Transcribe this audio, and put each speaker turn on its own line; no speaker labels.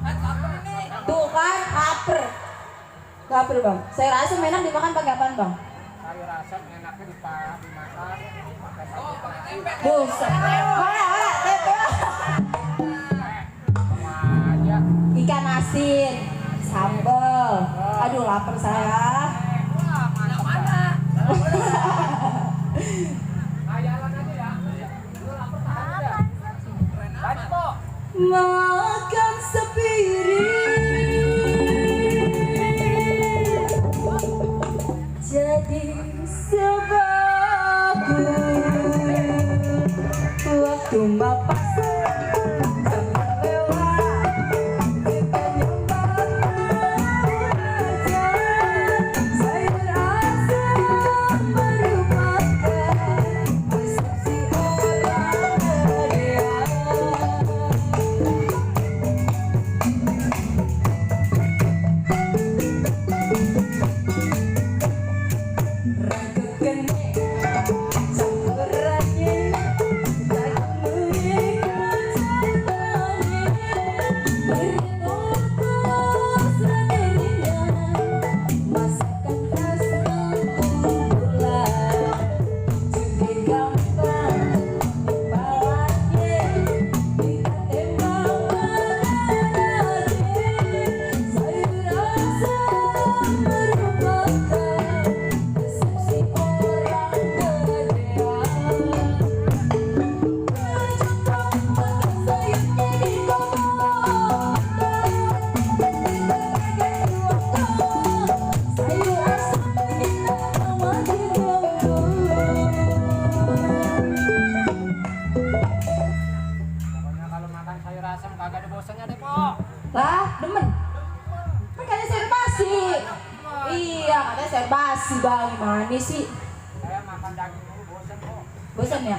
Tuh kan, lapar. Lapar bang. Sayur asem enak dimakan pakai apaan bang?
Sayur asam enaknya dimakan pakai sambal terasi.
Buset. Mana, tempe.
Sama aja.
Ikan asin, sambal. Aduh lapar saya.
Wah, mantap mana? Hayalan aja ya. Lu lapar tahan aja. Lanjut, Po.
Makan sepiring jadi sebagus waktu bapak
kagak ada bosannya deh, Po.
lah demen kan katanya sayur basi. Iya katanya sayur basi bang, gimana sih
Saya makan daging dulu bosan, Po.
bosan ya.